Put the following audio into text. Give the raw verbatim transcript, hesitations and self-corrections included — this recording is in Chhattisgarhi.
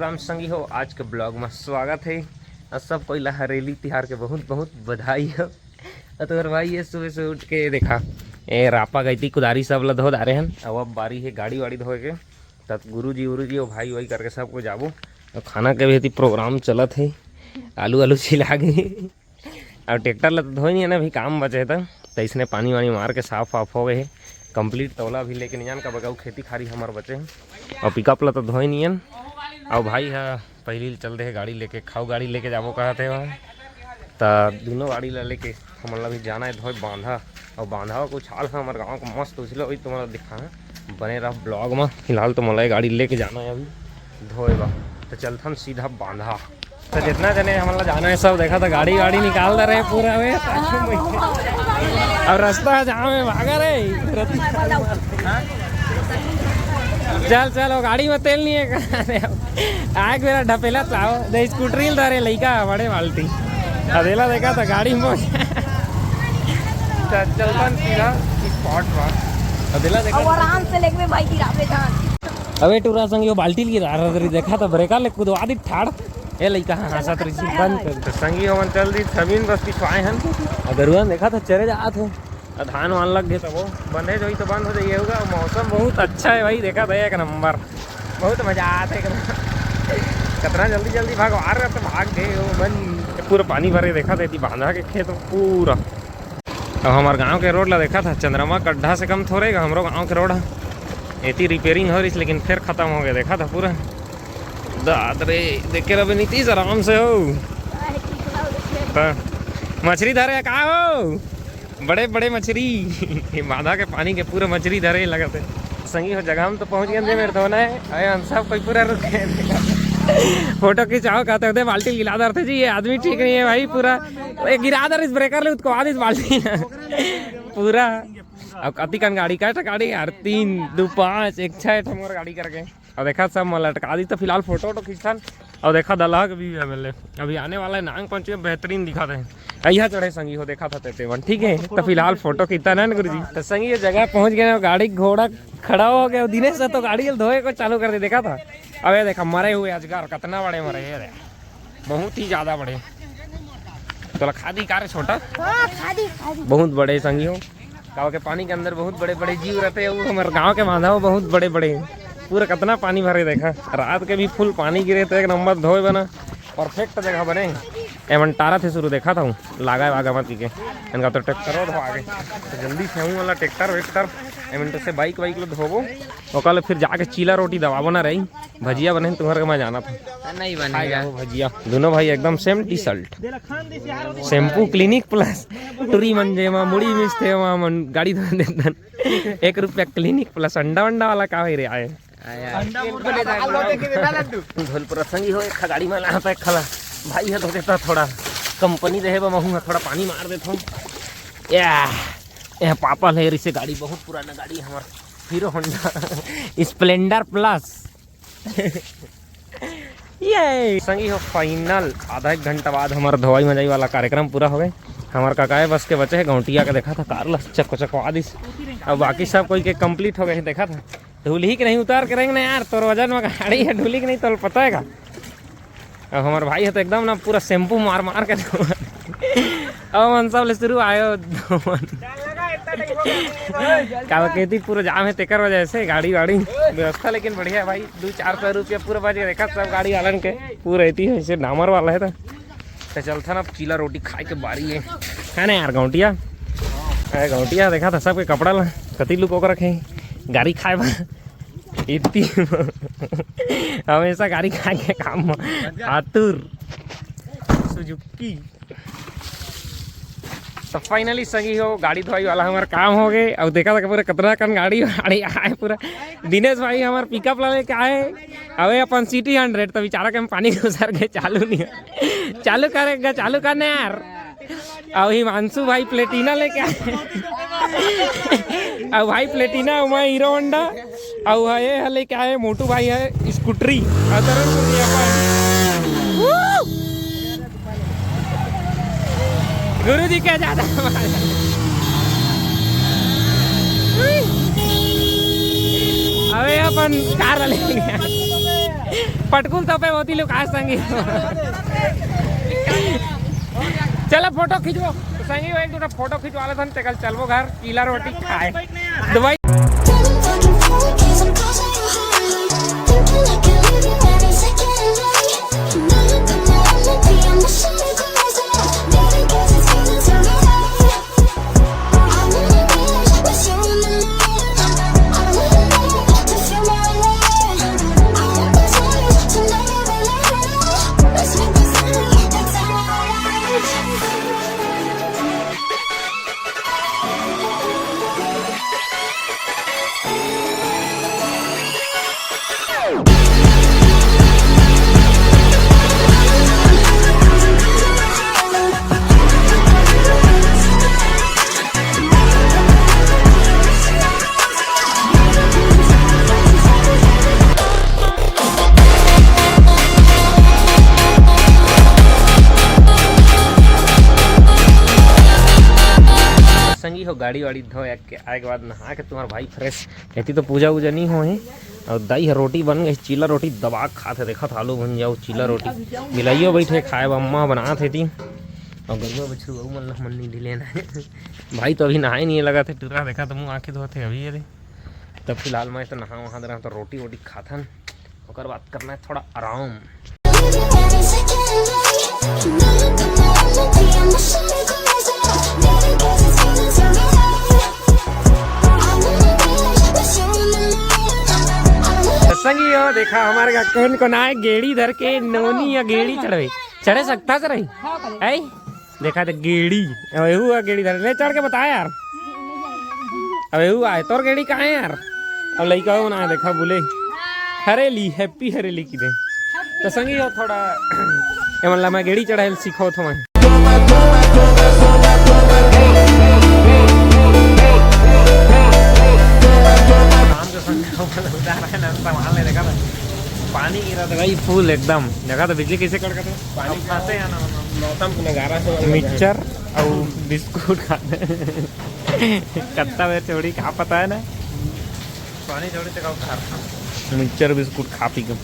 राम संगी हो, आज के ब्लॉग में स्वागत है। और सब कोई ला हरेली तिहार के बहुत बहुत बधाई हो। और तोर भाई ये सुबह से उठ के देखा, ए रापा गइती कुदारी सब ला धो डारे हन। अब अब बारी है गाड़ी वाड़ी धोए के। तब गुरु जी उरु जी और भाई वाई करके सबको जाबो। तो खाना के भी प्रोग्राम चलत है, आलू आलू छिला गए। अब ट्रैक्टर ला तो धोए नहीं है ना, अभी काम बचे है, तो इसने पानी वानी मार के साफ वाफ हो गए है। कंप्लीट तौला भी लेके नहीं जान का बगाऊ खेती खारी हमार बचे है। और पिकअप ला तो धोए नहीं है। और भाई हा पहली चल दे है गाड़ी लेके, खाऊ गाड़ी लेके जाबो कहते हैं वहाँ। तो दोनों गाड़ी ला लेके हमन ला भी जाना है धोए बांधा। और बांधा कुछ हाल है हमारे गाँव का मस्त, उछलो वही तुम्हारा दिखाना। बने रहा ब्लॉग में। फिलहाल तो मोला ये गाड़ी लेके जाना है अभी धोए ला। तो चलथन सीधा बांधा। तो जितना जने हमन ला जाना है सब देखा था, गाड़ी वाड़ी निकाल दे रहे हैं पूरा। वे अब रास्ता जाम है, भागा रे। चल चल, वो गाड़ी में तेल नहीं है। आग मेरा ढपेला चाहो दे, स्कूटरी ल धरे लइका बड़े बाल्टी। अदेला देखा था गाड़ी में। चल चल बन सीधा स्पॉट पर। अदेला देखा अब आराम से लेके भाई गिरावे जान। अबे टूरा संग यो बाल्टी ल गिरा रहा था, देखा था ब्रेकर ले कुदवा दी ठाड़। ए लइका हाँ हाँ सत रिसी बंद कर। तो संगी हमन चल दी समीन बस पिछवाए हन। अगरुआ देखा था चरे जात है। आ धान वान लग गए तब वो बंद है, जो ही तो बंद हो जाइए होगा। मौसम बहुत अच्छा है भाई, देखा था एक नंबर, बहुत मजा आते एकदम। कतना जल्दी जल्दी भागवा रहे तो भाग गए वो बंद, पूरा पानी भरे देखा था इतनी बांधा के खेत में पूरा। अब हमार गांव के रोड ला देखा था, चंद्रमा गड्ढा से कम थोड़े गा, हमरो गांव के रोड है। एती रिपेयरिंग हो रही, लेकिन फिर खत्म हो गया, देखा था पूरा। दाद रे, देख के रहे नीतीश आराम से हो। हाँ। मछली धरे का हो? बड़े बड़े मछली। ये बांधा के पानी के पूरा मछली धरे लगत है। संगी हो जगह हम तो पहुंच गए मेरे धोना है। अरे हम सब कोई पूरा रुके हैं। फोटो खिंचाओ कहते होते बाल्टी गिला धरते जी, ये आदमी ठीक नहीं है भाई। पूरा ये गिरा धर इस ब्रेकर ले उसको आद इस बाल्टी ना। पूरा अब कति कन गाड़ी का गाड़ी यार, तीन दो पाँच एक छः ठो मोर गाड़ी करके। अब देखा सब मैं लटका दी तो फिलहाल फोटो वोटो खींचथन। और देखा दलहा के भी है मिले, अभी आने वाला है नांग पंचमी, बेहतरीन दिखा दे। अइहा चढ़े संगी हो देखा था तेते मन, ठीक है। तो फिलहाल फोटो खींचता ना गुरु जी। तो संगी ये जगह पहुंच गए, गाड़ी घोड़ा खड़ा हो गया। दिनेश से तो गाड़ी धोए को चालू कर दे देखा था। अब ये देखा मरे हुए अजगर, कितना बड़े मरे ये रे, बहुत ही ज्यादा बड़े। तोला खादी का रे छोटा? हाँ, खादी, खादी। बहुत बड़े संगी हो। गाँव के पानी के अंदर बहुत बड़े बड़े जीव रहते हैं, वो हमारे गाँव के माधव बहुत बड़े बड़े। पूरा कितना पानी भरे देखा, रात के भी फुल पानी गिरे तो एक नंबर धोए बना, परफेक्ट जगह बने। एमन टारा थे शुरू देखा था, लागा है वागा मत के, इनका तो ट्रैक्टर धोआ गए। तो जल्दी से हूँ वाला ट्रैक्टर वैक्टर, एमन तो से बाइक वाइक लो धोबो, ओकर ले फिर जाके चीला रोटी दबाबो ना रही। भजिया बने तुम्हारे के मैं जाना था। नहीं बने खाए जाओ भजिया। दोनों भाई एकदम same T shirt. Shampoo clinic plus टूरी मन जेमा मुड़ी मिसथे मा मन गाड़ी धो देतन। एक रुपया क्लिनिक प्लस अंडा वंडा वाला का होई रे आए। अंडा मुर्गा साल होते के देता लड्डू। धोल प्रसंगी हो एक गाड़ी में ना पे खला। भाई है तो देता थोड़ा कंपनी रहे बा महूंगा थोड़ा पानी मार देता हूँ। या, या पापा ले रिसे गाड़ी बहुत पुराना गाड़ी है हमारा हीरो होंडा स्प्लेंडर प्लस। ये संगी हो फाइनल आधा एक घंटा बाद हमारा धोवाई मजाई वाला कार्यक्रम पूरा हो गए। हमार काकाए बस के बचे है गौटिया के देखा था कार ला चको चकवा दिस। अब बाकी सब कोई के कंप्लीट हो गए है देखा था। ढूलही के नहीं उतार के रहेंगे ना यार, तोर वजन में गाड़ी है ढूलही के नहीं तो पता है का। अब हमार भाई है तो एकदम ना पूरा शैम्पू मार मार के धोआ। अब मन सब ले शुरू आयो धोवन। का कहती पूरा जाम है तेकर वजह से गाड़ी वाड़ी व्यवस्था लेकिन बढ़िया है भाई। दो चार सौ रुपया पूरा बच गया देखा सब गाड़ी वालन के। पूरा एती है से डामर वाला है तो। तो चलता ना अब चीला रोटी खाए के बारी है। है ना यार गौटिया? अरे गौटिया देखा था सबके कपड़ा ला कति लुको के रखे हैं। गाड़ी खाए बा इतनी हमेशा गाड़ी खाए के काम में आतुर। सुजुकी। तो फाइनली संगी हो गाड़ी धोई वाला हमार काम हो गए। अब देखा था पूरा कितना कन गाड़ी वाड़ी आए पूरा। दिनेश भाई हमार पिकअप ला लेके आए। अबे अपन सिटी हंड्रेड तो बेचारा के हम पानी घुसर गए चालू नहीं है। चालू करेगा चालू करने यार। अब हिमांशु भाई प्लेटिना लेके आए। अब भाई प्लेटिना हुआ हीरो होंडा। अब है ये है लेके आए मोटू भाई है स्कूटरी। अतरन को दिया पाए। गुरु जी क्या ज्यादा। अबे अपन कार ले। पटकुल तो पे होती लोग आज संगी। चलो फोटो खींचबो। तो संगी हो, एक दो फोटो खींचवा लेथन, तेकर चलबो घर, चीला रोटी खाए। दवाई। संगी हो, गाड़ी वाड़ी धो के आए के बाद नहा के तुम्हार भाई फ्रेश। एती तो पूजा वूजा नहीं होए। और दाई ह रोटी बन गई, चीला रोटी दबा के खात हे। देखत आलू भुंजा अउ चीला रोटी, मिलाइयो बैठे खाए बर, अम्मा बनात हे ती। और गरुआ बछरू अउ मन ला मन नहीं लेना है। भाई तो अभी नहाए नहीं लगत हे, टुरा देखा तो मुँह आँखें धोत हे अभी। ये दे, तब फिलहाल मैं तो नहा वहा दे रहा, तो रोटी वोटी खाथन, ओकर बाद करना है थोड़ा आराम। तो संगी हो, देखा हमारे का कौन कौन आए, गेड़ी धर के नोनी या गेड़ी चढ़वे, चढ़े सकता से रही। है? देखा तो गेड़ी, अब एहू आ गेड़ी धर ले, चढ़ के बता यार। अब एहू आए, तोर गेड़ी कहाँ है यार? अब लइका हो ना, देखा बोले हरेली, हैप्पी हरेली की दे। तो संगी हो थोड़ा एमन ला मैं गेड़ी चढ़ाए सीखो थो मैं। शाम के संग उतार है ना, सामान ले देखा था, पानी गिरा था भाई फुल एकदम। देखा तो बिजली कैसे कड़का था, पानी फंसे है ना, मौसम नजारा से मिक्सचर अउ बिस्कुट खाते। कत्ता बेर छोड़ी का पता है ना। पानी छोड़ी तो खाओ घर। मिक्सचर बिस्कुट खा पी के